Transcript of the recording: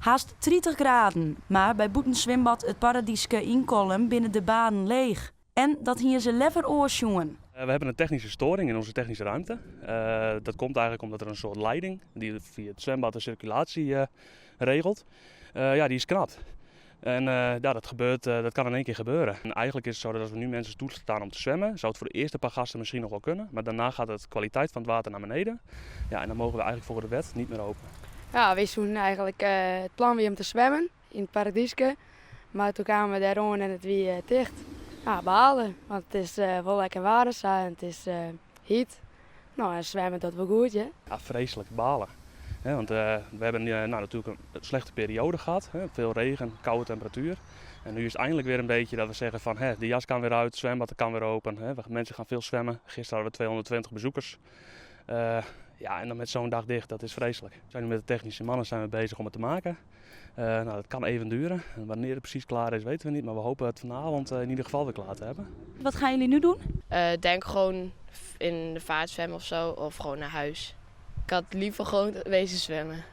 Hast 30 graden, mar by bûtenswimbad It Paradyske yn Kollum binne de baden leech. En dat hiene se leaver oars sjoen. We hebben een technische storing in onze technische ruimte. Dat komt eigenlijk omdat er een soort leiding die via het zwembad de circulatie regelt, ja, die is knapt. En ja, dat gebeurt, dat kan in één keer gebeuren. En eigenlijk is het zo dat als we nu mensen toestaan om te zwemmen, zou het voor de eerste paar gasten misschien nog wel kunnen. Maar daarna gaat de kwaliteit van het water naar beneden. Ja, en dan mogen we eigenlijk voor de wet niet meer open. Ja, wy soene eigenlijk it plan wie om te swimmen yn it Paradyske. Mar doe kamen we dêr oan en it wie ticht. Ja, balen, want it is wol lekker waarm sa en it is hyt. No, en swimmen dat wol goed, ja. Ja, vreselijk balen. Want we hebben nou, natuurlijk een slechte periode gehad. Hè, veel regen, koude temperatuur. En nu is het eindelijk weer een beetje dat we zeggen van hè, de jas kan weer uit, het zwembad kan weer open. Hè, mensen gaan veel zwemmen. Gisteren hadden we 220 bezoekers. Ja, en dan met zo'n dag dicht, dat is vreselijk. We zijn nu met de technische mannen zijn we bezig om het te maken. Nou, dat kan even duren. En wanneer het precies klaar is, weten we niet. Maar we hopen het vanavond in ieder geval weer klaar te hebben. Wat gaan jullie nu doen? Denk gewoon in de vaart zwemmen of zo. Of gewoon naar huis. Ik had liever gewoon wezen zwemmen.